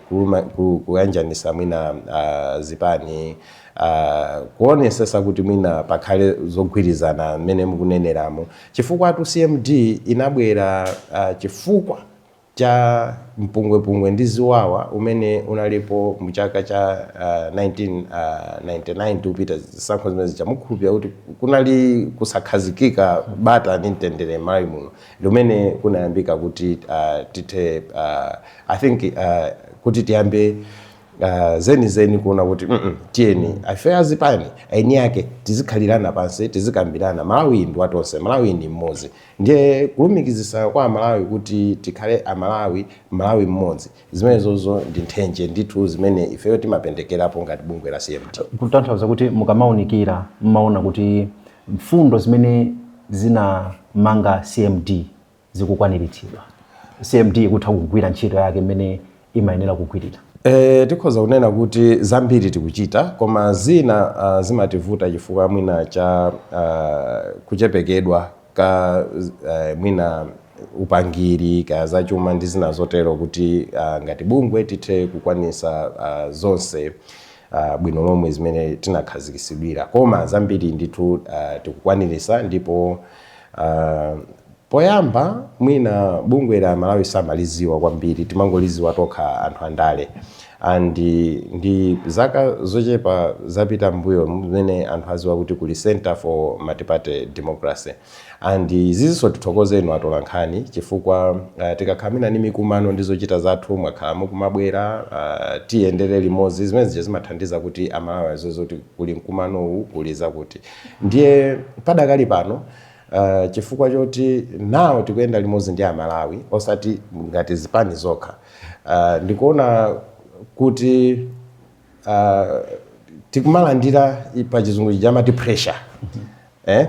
kuyanjanisa mwina zipani, kuonesesa kuti mwina pakhale zogwirizana mmene mukuneneramo, chifukwa tu CMD inabwera chifukwa cha mpungwepungwe ndi ziwawa umene unalipo muchaka cha 1999 tikupita zisankho zimene zichamukhulupirira kuti kunali kusakhazikika bata ndi mtendere m'Malawi muno, limene kunayambika kuti tithe, I think, kuti tiyambe zenizeni kuona kuti tiyeni ife azipani aini yake tizikhalirana pansi, tizikambirana. Malawi ndi watonse, Malawi ndi mmodzi. Ndiye kulumikizisa kwa Amalawi kuti tikhale Amalawi, Malawi mmodzi, zimenezozo ndi nthenje ndithu zimene ifeyo timapendekerapo ngati bungwe la CMD. Kutanthauza kuti mukamaunikira mmaona kuti mfundo zimene zinamanga CMD zikukwaniritsidwa, CMD ikutha kugwira ntchito yake imene imayenera kugwirira? Tikhoza kunena kuti zambiri tikuchita, koma zina zimativuta chifukwa mwina cha kuchepekedwa ka mwina upangiri ka zachuma ndi zina zotero, kuti ngati bungwe tithe kukwanisa zonse bwino lomwe zimene tinakhazikisidwira. Koma zambiri ndithu tikukwanirisa. Ndipo poyamba mwina bungwe la Malawi samaliziwa kwambiri, timangoliziwa tokha anthu andale, and ndi zaka zochepa zapita mbuyo mmene anthu aziwa kuti kuli Center for Multiparty Democracy. And izizinso tithokoze inu atolankhani, chifukwa tikakhala mwina ndi mikumano ndi zochita zathu, mwakhala mukumabwera, tiyendere limodzi. Zimene zija zimathandiza kuti Amalawi aziwe zoti kuli mkumanowu, kuli zakuti. Ndiye padakali pano, chifukwa choti nawo tikuyenda limodzi ndi Amalawi osati ngati zipani zokha, ndikuona kuti tikumalandira pa Chizungu chamati pressure,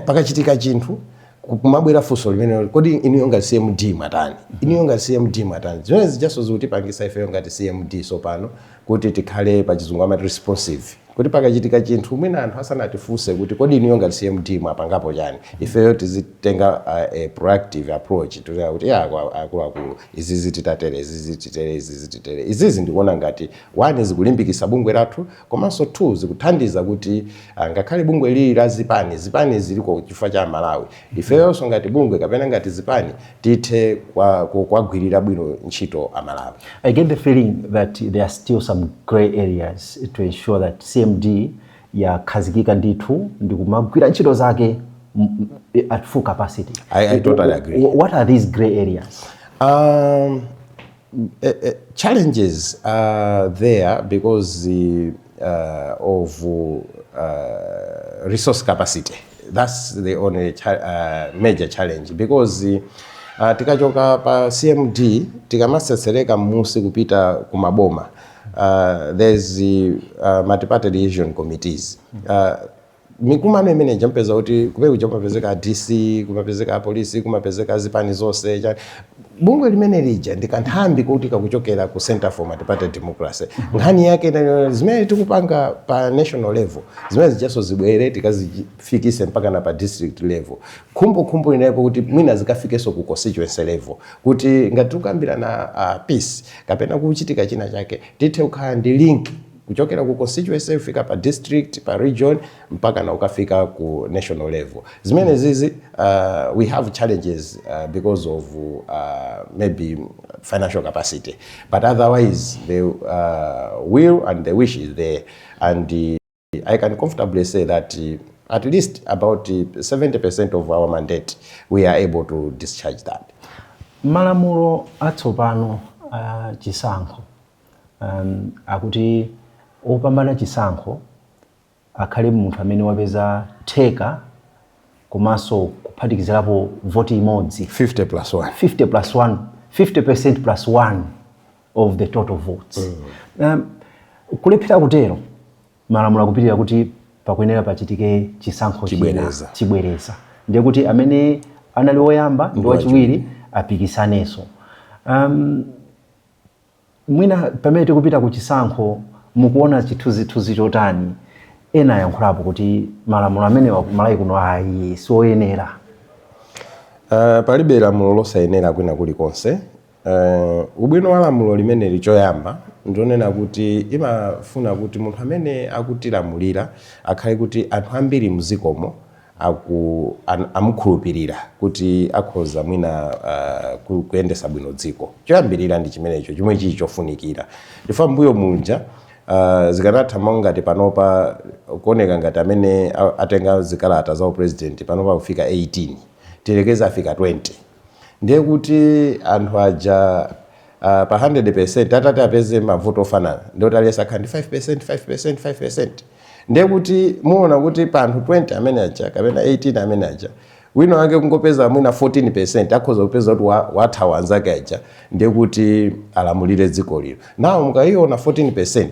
pakachitika chinthu kumabwera funso limene, "Kodi inuyo ngati CMD mwatani? Inuyo ngati CMD mwatani?" Zimene zijaso zikutipangisa ifeyo ngati CMD sopano kuti tikhale, pa Chizungu amati responsive, kuti pakachitika chinthu mwina anthu asanatifunse kuti, "Kodi inuyo ngati CMD mwapangapo chani?" ifeyo tizitenga a proactive approach, tikuti kuti, "Ya, akuluakulu, izizi titatere, izizi titere, izizi titere." Izizi ndikuona ngati one, zikulimbikitsa bungwe lathu, komanso two, zikuthandiza kuti ngakhale bungwe lili la zipani, zipani ziliko chifukwa cha Malawi, ifeyonso ngati bungwe kapena ngati zipani tithe kwagwirira bwino ntchito Amalawi. I get the feeling that there are still some gray areas to ensure that CMD yakhazikika ndithu ndikumagwira ntchito zake at full capacity. I totally agree. What are these gray areas? Challenges are there because of resource capacity. That's the only major challenge, because tikachoka pa CMD, tikamasesereka m'musi kupita kumaboma, there's the multi-party liaison committees. Mikumano imene jampeza kuti kumene kuja kumapezeka DC, kumapezeka apolisi, kumapezeka zipani zonse. Bungwe limene lija ndi kanthambi kuti kakuchokera ku Center for Multiparty Democracy. Nkhani yake zimene tikupanga pa national level, zimene zijaso zibwere, tikazifikise mpaka na pa district level. Khumbokhumbo inayepo kuti mwina zikafikenso ku constituency level, kuti ngati tikukambirana peace kapena kuchitika china chake, tithe kukhala ndi link kuchokera ku constituency kufika pa district, pa region, mpaka na ukafika ku national level. Zimene zizi we have challenges because of maybe financial capacity, but otherwise the will and the wish is there, and I can comfortably say that at least about 70% of our mandate we are able to discharge that. Malamulo atsopano a chisankho akuti opambana chisankho akhale munthu amene wapeza theka komanso kuphatikizirapo voti imodzi. 50 plus 1. 50 plus 1, 50% plus 1 of the total votes. Kulephera kutero, malamulo akupitirira kuti pakuyenera pachitike chisankho china. Chibwereza. Chibwereza, ndiye kuti amene anali woyamba ndi wachiwiri apikisanenso. Mwina pamene tikupita ku chisankho, mukuona chithunzithunzi chotani? Ena ayankhulapo kuti malamulo amenewa kumalawi kuno ayi, sioyenera. Palibe lamulo losayenera kwina kulikonse. Ubwino wa lamulo limeneli, choyamba ndionena kuti imafuna kuti munthu amene akutilamulira akhale kuti anthu ambiri mzikomo amukhulupirira kuti akhoza mwina kuyendesa bwino dziko. Choyambirira ndi chimenecho, chomwe chili chofunikira, chifukwa mbuyo munja zikanatha monga ngati panopa kuoneka ngati amene atenga zikalata za upresident panopa kufika 18, tilekeze afika 20, ndiye kuti anthu aja pa 100% atati apeze mavuto ofanana, ndiye kuti aliyense akhala ndi 5%, 5%, 5%. Ndiye kuti muona kuti pa anthu 20 amene aja kapena 18 amene aja, wina wake kungopeza mwina 14%, akhoza kupeza kuti wathawa anzake aja, ndiye kuti alamulire dziko lino. Nawo mukayiona 14%,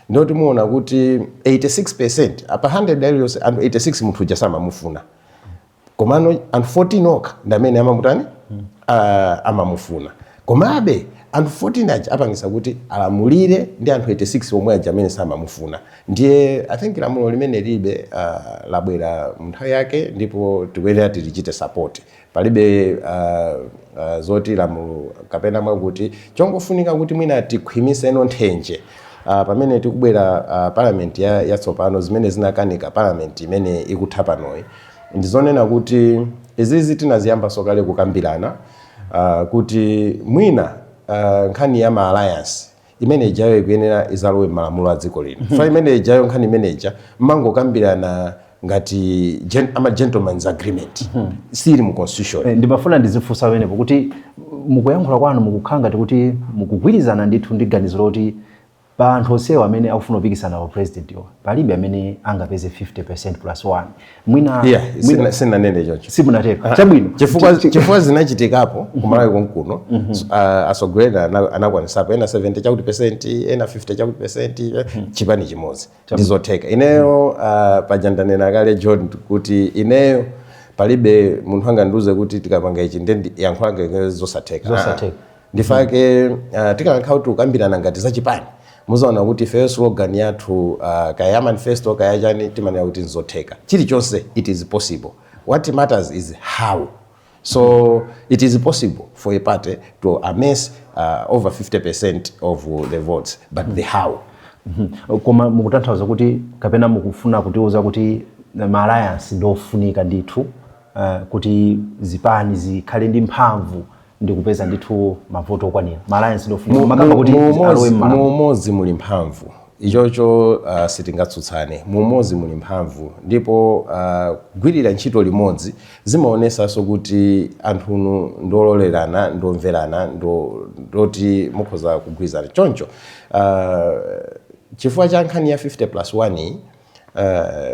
ndiye kuti muona kuti 86% apa 100 aliyonse, anthu 86 munthu uja samamufuna, komano anthu 14 okha ndi amene amamutani, amamufuna. Komabe anthu 14 aja apangisa kuti alamulire ndi anthu 86 omwe aja amene samamufuna. Ndiye I think lamulo limene libe labwera munthawi yake ndipo tikuyenera tilichite support. Palibe zoti lamulo kapena mwakuti, chongofunika kuti mwina tikhwimiseno nthenje pamene tikubwera parliament yatsopano. Zimene zinakanika parliament imene ikutha panoyi, ndizonena kuti izizi tinaziyambaso kale kukambirana kuti mwina nkhani ya ma alliance imene ijayo ikuyenera izalowe m'malamulo a dziko lino. Fa imene ijayo, nkhani imene ija mmangokambirana ngati ama gentleman's agreement, sili mu constitution. Ndimafuna ndizifunsa pamenepo kuti mukuyankhula kwanu mukukhala ngati kuti mukugwirizana ndithu ndi ganizo loti pa anthu onsewa amene akufuna kupikisana pa president iwa, palibe amene angapeze 50% plus 1 mwina. Yeah, sinanene choncho. Simunatero, chabwino. Chifukwa zinachitikapo kumalawi konkuno, atsogoleri anakwanisapo ena 70 chakuti percent, ena 50 chakuti percent, chipani chimodzi. Ndizotheka. Ineyo paja ndanena kale, John, kuti ineyo palibe munthu angandiuze kuti tikapanga ichi nde yankho zosatheka. Zosatheka. Ndifake tikanakhala kuti ukambirana ngati zachipani, muzaona kuti ifeyo slogan yathu, kaya ya manifesto kaya chani, timanena kuti nzotheka chilichonse, it is possible. What matters is how. So it is possible for a party to amass over 50% of the votes, but the how. Koma mukutanthauza kuti kapena mukufuna kutiuza kuti ma alliance ndofunika ndithu kuti zipani zikhale ndi mphamvu ndi kupeza ndithu mavoto okwanira? Ma alliance ndofunika, makamba kuti alowe mmalamulo. Mu umodzi muli mphamvu, ichocho sitingatsutsane. Mu umodzi muli mphamvu, ndipo kugwirira ntchito limodzi zimaonesanso kuti anthunu ndololerana, ndomverana, ndoti mukhoza kugwirizana choncho. Chifukwa cha nkhani ya 50 plus 1,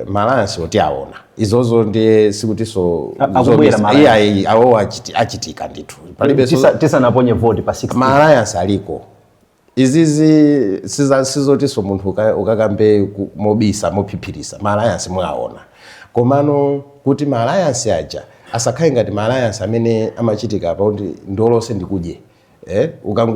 ma alliance oti aona izozo, ndiye sikutinso Akubwera ma alliance. Iya, awo achitika ndithu, palibe. Tisanaponye vote pa 16. Ma alliance aliko. Izizi sizotinso munthu ukakambe mobisa, mophiphirisa. Ma alliance mwaona. Komano kuti ma alliance aja asakhale ngati ma alliance amene amachitika apa kuti ndiolose ndikudye,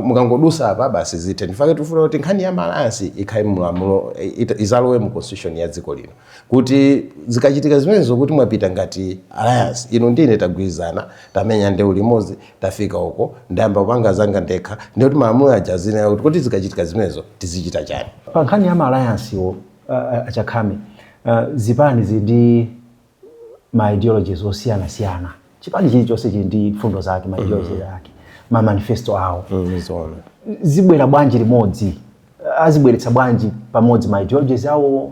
mukangodusa apa basi zithe. Ndifake tifuna kuti nkhani ya ma alliance ikhale mulamulo, izalowe mu constitution ya dziko lino, kuti zikachitika zimenezo kuti mwapita ngati alliance, ino ndine tagwirizana, tamenya ndewu limodzi, tafika uko, ndayamba kupanga zanga ndekha, ndiye kuti malamulo aja azinena kuti zikachitika zimenezo tizichita chani. Pa nkhani ya ma alliance wo, achakhame, zipani zili ndi ma ideologies osiyanasiyana. Chipani chilichonse chili ndi mfundo zake, ma ideologies ake, ma manifesto awo. Zoona. Zibwera bwanji limodzi? Azibweretsa bwanji pamodzi ma ideologies awo,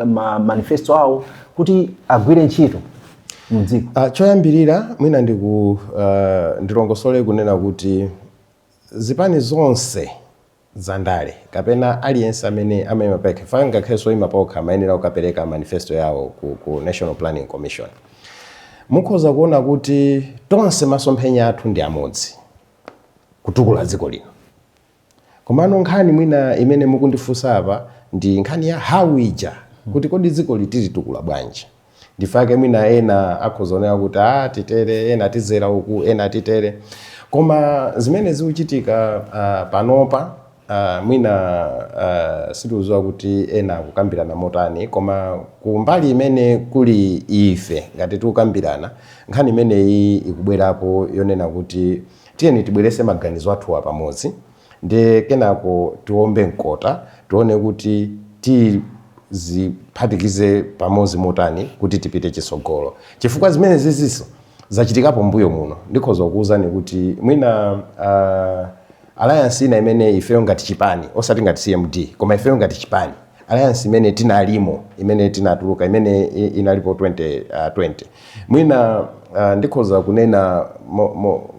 ma manifesto awo, kuti agwire ntchito mdziko? Choyambirira mwina ndilongosole kunena kuti zipani zonse zandale kapena aliyense amene amayima pekha, fanga ngakhalenso oyima pokha amayenera kukapereka manifesto yawo ku National Planning Commission. Mukhoza kuona kuti tonse masomphenya athu ndi amodzi, kutukula dziko lino. Komano nkhani mwina imene mukundifunsa apa ndi nkhani ya how ija, kuti kodi dziko litilitukula bwanji? Ndifake mwina ena akhoza kuonera kuti a titere, ena tizera uku, ena titere. Koma zimene zikuchitika panopa, mwina sitikudziwa kuti ena akukambirana motani, koma kumbali imene kuli ife ngati tikukambirana, nkhani imeneyi ikubwerapo yonena kuti tiyeni tibwerese maganizo athuwa pamodzi, ndi kenako tiombe mkota, tione kuti tiziphatikize pamodzi motani kuti tipite chitsogolo. Chifukwa zimene ziziso zachitikapo mbuyo muno. Ndikhoza kukuwuzani kuti mwina alliance ina imene ifeyo ngati chipani, osati ngati CMD, koma ifeyo ngati chipani, alliance imene tinalimo, imene tinatuluka, imene inalipo 2020, mwina ndikhoza kunena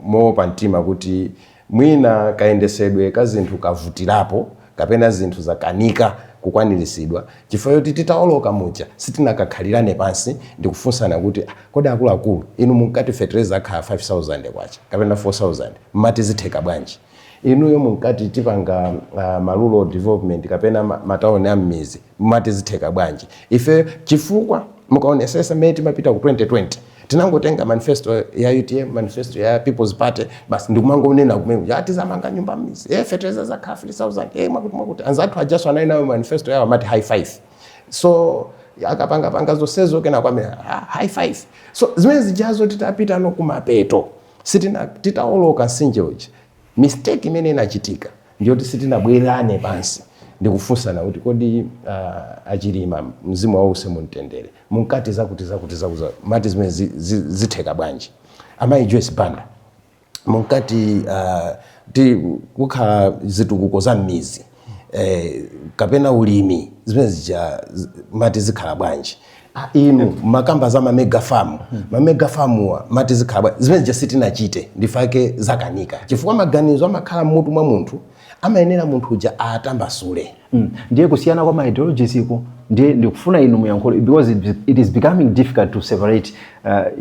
moopa mtima kuti mwina kayendesedwe ka zinthu kavutirapo kapena zinthu zakanika kukwaniritsidwa chifukwa choti titaoloka muja sitinakakhalirane pansi ndikufunsana kuti, "Ah, kodi akuluakulu inu munkati fetereza akhala 5000 kwacha kapena 4000, mmati zitheka bwanji? Inuyo munkati tipanga ma rural development kapena matawuni a m'mizi, mmati zitheka bwanji?" Ife chifukwa mukaonesesa mmene timapita ku 2020, tinangotenga manifesto ya UTM, manifesto ya People's Party, basi, ndikumangonena kumene ya tizamanga nyumba m'mizi, fetereza zakhala 3000, mwakuti mwakuti. Anzathu ajaso anali nayo manifesto yawo, amati high five. So akapangapanga zonsezo, kena kwame, ah, high five. So zimene zijazo titapita no kumapeto, sitina titaoloka mtsinje uja, mistake imene inachitika ndiyoti sitinabwerane pansi ndikufunsana kuti kodi achilima, mzimu wause mumtendere, munkati zakuti zakuti zakuti, mati zimene zitheka bwanji? Amayi Joyce Banda, munkati ti kukhala zitukuko za m'mizi, kapena ulimi, zimene zija mati zikhala bwanji? Ah, inu makamba za ma mega farm, ma mega farmuwa mati zikhala bwanji? Zimene zija sitinachite, ndifake zakanika, chifukwa maganizo amakhala mmutu mwa munthu, amayenera munthu uja atambasule. Ndiye kusiyana kwa ma ideologies iko, ndiye ndikufuna inu muyankhule, because it is becoming difficult to separate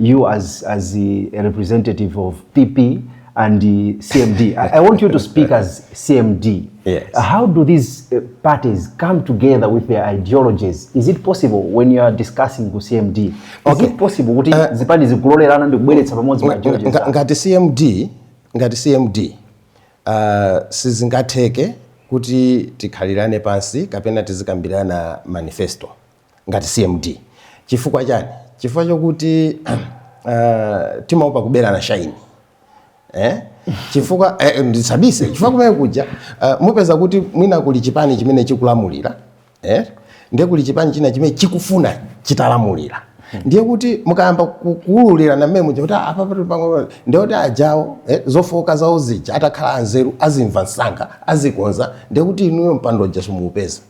you as a representative of PP and the CMD. I want you to speak as CMD. Yes. How do these parties come together with their ideologies? Is it possible when you are discussing ku CMD? Is it possible kuti zipani zikulolerana ndi kubweretsa pamodzi ma ideologies awo? Ngati CMD, sizingatheke kuti tikhalirane pansi kapena tizikambirana manifesto ngati CMD. Chifukwa chani? Chifukwa chokuti timaopa kuberana shine, eh? Chifukwa ndisabise, chifukwa kumene kuja mupeza kuti mwina kuli chipani chimene chikulamulira, eh? Ndiye kuli chipani china chimene chikufuna chitalamulira. Ndiye kuti mukayamba kuwululirana mmene muja kuti, "Ah, apa ndiye kuti ajawo, zofoka zawo zija atakhala anzeru azimva msanga, azikonza." Ndiye kuti inuyo mpando uja simuupeza,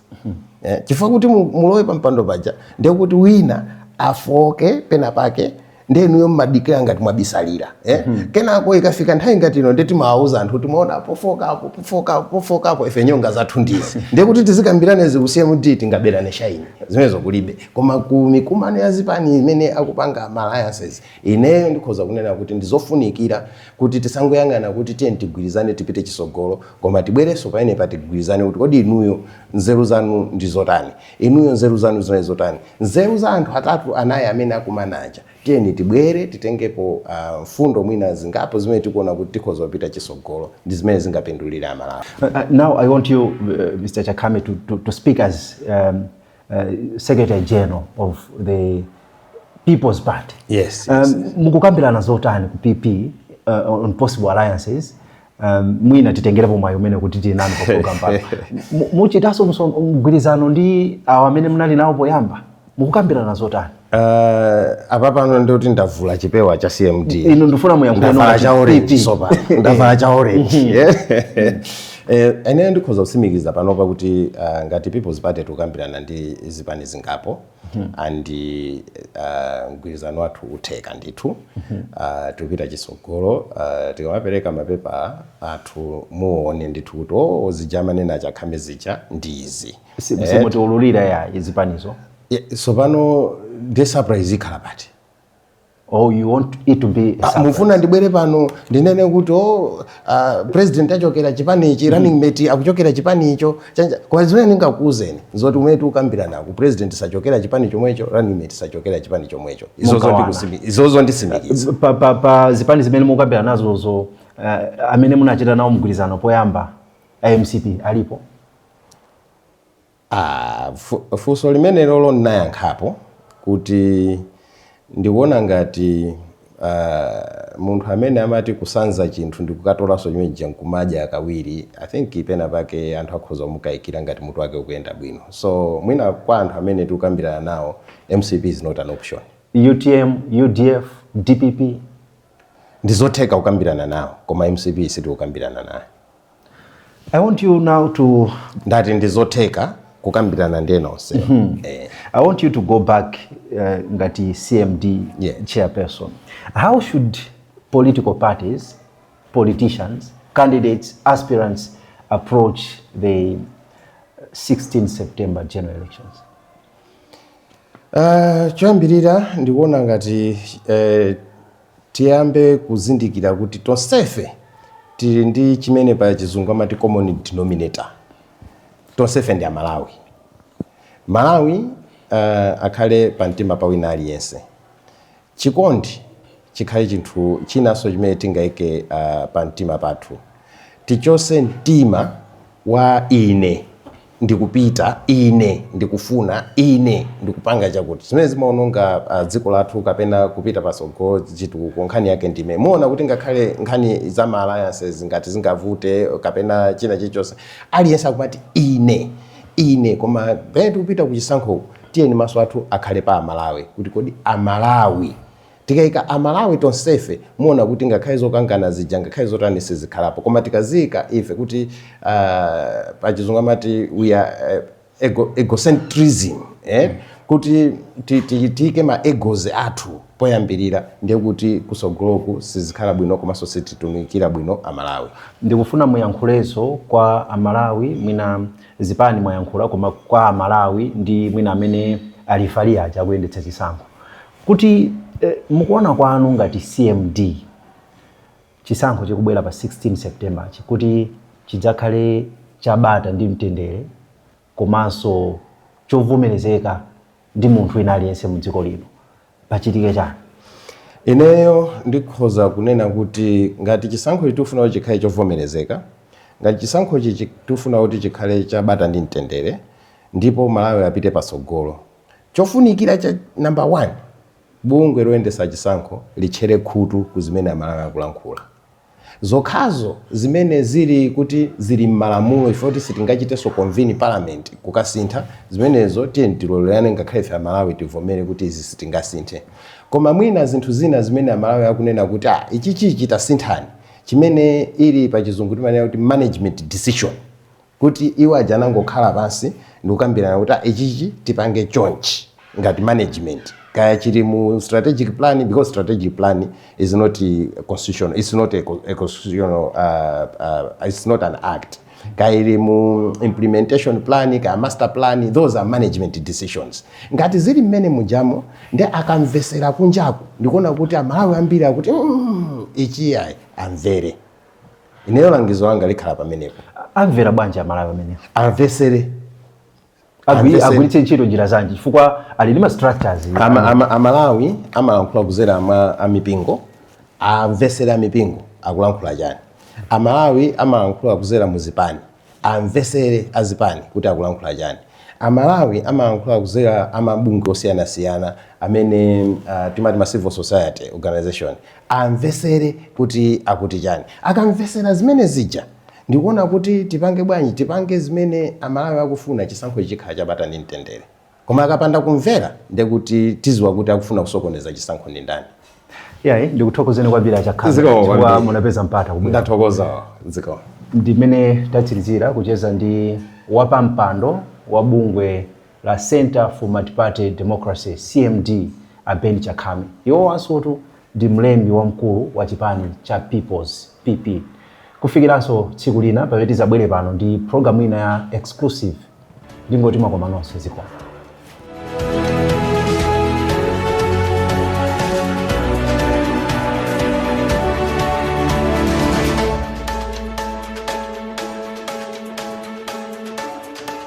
chifukwa kuti mulowe pa mpando paja, ndiye kuti wina afoke pena pake. Ndenuyo mmadikira ngati mwabisalira, eh? Kenako ikafika nthawi ngati ino, ndeti mawauza anthu kuti maona pofokapo, pofokapo, pofokapo, ife nyonga zathu ndizi. Ndekuti tizikambirane ku CMD, tingaberane shine, zimenezo kulibe. Koma ku mikumano ya zipani imene akupanga ma alliances, ineyo ndikhoza kunena kuti ndizofunikira kuti tisangoyang'ana kuti tiye tigwirizane tipite chisogolo, koma tibwerenso pamene patigwirizane kuti kodi inuyo nzeru zanu ndi zotani, inuyo nzeru zanu zinali zotani, nzeru za anthu atatu, anayi amene akumana aja. Tiyeni tibwere titengepo mfundo mwina zingapo zimene tikuona kuti tikhoza kupita chisogolo ndi zimene zingapindulire Amalawi. Now I want you, Mr. Chakhame, to speak as Secretary General of the People's Party. Yes. Mukukambirana zotani ku PP on possible alliances? Mwina titengerepo mwayi umene kuti tili nanu pa program pano. Muchitanso mgwirizano ndi awo amene munali nawo poyamba? Mukukambirana zotani? Apa pano ndikuti ndavula chipewa cha CMD. Inu ndifuna muyankhule Ndavala ngati cha orange. PP. Sopa ndavala cha orange. Ineyo ndikhoza kutsimikiza panopa kuti ngati People's Party tikukambirana ndi zipani zingapo and mgwirizano wathu utheka ndithu. Tikupita chisogolo. Tikamapereka mapepa athu, muone ndithu kuti o zija amanena Achakhame zija ndi izi. Simutiululira ya zipanizo? Yeah, sopano ndi surprise ikhala pati? Or you want it to be a surprise? Mufuna ndibwere pano ndinene kuti o president achokera chipanichi, running mate akuchokera chipanicho chanja? Koma zimene ndingakuuzeni zoti umene tikukambiranaku, president sachokera chipani chomwecho, running mate sachokera chipani chomwecho. Izozo Mugawana. Izozo ndisimikiza. Pa zipani zimene mukukambirana nazozo, amene munachita nawo mgwirizano poyamba, MCP alipo? Ah, funso limene lolo ndinayankhapo kuti ndikuona ngati munthu amene amati kusanza chinthu ndikukatolanso chimene chija nkumadya kawiri, I think pena pake anthu akhoza kumukayikira ngati mutu wake ukuyenda bwino. So mwina kwa anthu amene tikukambirana nawo, MCP is not an option. UTM, UDF, DPP? Ndizotheka kukambirana nawo, koma MCP sitikukambirana nayo. I want you now to Ndati ndizotheka kukambirana ndi ena onsewa. I want you to go back ngati CMD chairperson. How should political parties, politicians, candidates, aspirants approach the 16 September general elections? Choyambirira ndikuona ngati tiyambe kuzindikira kuti tonsefe tili ndi chimene pa Chizungu amati common denominator. Tonsefe ndi Amalawi. Malawi akhale pamtima pa wina aliyense. Chikondi chikhale chinthu chinanso chimene tingayike pamtima pathu. Tichose mtima wa ine ndikupita, ine ndikufuna, ine ndikupanga chakuti, zimene zimaononga dziko lathu kapena kupita patsogolo chitukuko. Nkhani yake ndime muona kuti ngakhale nkhani za ma alliances ngati zingavute kapena china chilichonse, aliyense akumati ine, ine. Koma pamene tikupita kuchisankho, tiyeni maso athu akhale pa Amalawi, kuti kodi Amalawi, tikayika Amalawi tonsefe, muona kuti ngakhale zokangana zija, ngakhale zotani, sizikhalapo. Koma tikaziyika ife kuti pachizungu amati we are egocentrism, eh? Kuti tiyike ma egos athu poyambirira, ndiye kuti kusogoloku sizikhala bwino komanso sititumikira bwino Amalawi. Ndikufuna muyankhulenso kwa Amalawi. Mwina zipani mwayankhula, koma kwa Amalawi ndi mwina amene alifali aja akuyendetsa chisankho, kuti mukuona kwanu ngati CMD, chisankho chikubwera pa 16 September kuti chidzakhale chabata ndi mtendere komanso chovomerezeka ndi munthu wina aliyense mu dziko lino, pachitike chani? Ineyo ndikhoza kunena kuti ngati chisankho tikufuna kuti chikhale chovomerezeka, ngati chisankhochi tikufuna kuti chikhale chabata ndi mtendere ndipo Malawi apite patsogolo, chofunikira cha number one, bungwe loyendetsa chisankho litchere khutu ku zimene Amalawi akulankhula. Zokhazo zimene zili kuti zili m'malamulo, ife kuti sitingachitenso convene parliament kukasintha zimenezo, tiye tilolerane, ngakhale ife Amalawi tivomere kuti izi sitingasinthe. Koma mwina zinthu zina zimene Amalawi akunena kuti ah, ichichichi tasinthani, chimene ili pa Chizungu timanena kuti management decision, kuti iwo aja anangokhala pansi ndikukambirana kuti ah, ichichi tipange chonchi. Ngati management, kaya chili mu strategic plan, because strategic plan is not a constitution, it's not a constitutional, it's not an act. Kaya ili mu implementation plan, kaya master plan, those are management decisions. Ngati zili mmene mujamo, ndi akamvesera kunjaku ndikuona kuti Amalawi ambiri akuti ichi ayi, amvere. Ineyo langizo langa likhala pamenepo. Amvera bwanji Amalawi amenewo? Amvesere. Amvesere. Agwiritse ntchito njira zanji? Chifukwa ali ndi ma structures. Amalawi amalankhula kuzera amipingo. Amvesere amipingo akulankhula chani. Amalawi amalankhula kuzera muzipani. Amvesere azipani kuti akulankhula chani. Amalawi amalankhula kuzera amabungwe osiyanasiyana amene timati ma civil society organization. Amvesere kuti akuti chani. Akamvesera zimene zija, ndikuona kuti tipange bwanji, tipange zimene Amalawi akufuna, chisankho chikhala chabata ndi mtendere. Koma akapanda kumvera, ndekuti tiziwa kuti akufuna kusokoneza chisankho ndi ndani. Yayi, ndikuthokozeni kwambiri Achakhame, Zikomo chifukwa kwambiri. munapeza mpata kubwera. Ndathokoza, zikomo. Ndimene tatsirizira kucheza ndi wapampando wa bungwe la Center for Multiparty Democracy, CMD, a Ben Chakhame. Iwo wansotu ndi mlembi wamkulu wa chipani cha Peoples, PP. Kufikiranso tsiku lina pamene tizabwere pano ndi programu ina ya exclusive, ndingoti mwakoma nonse, zikomo.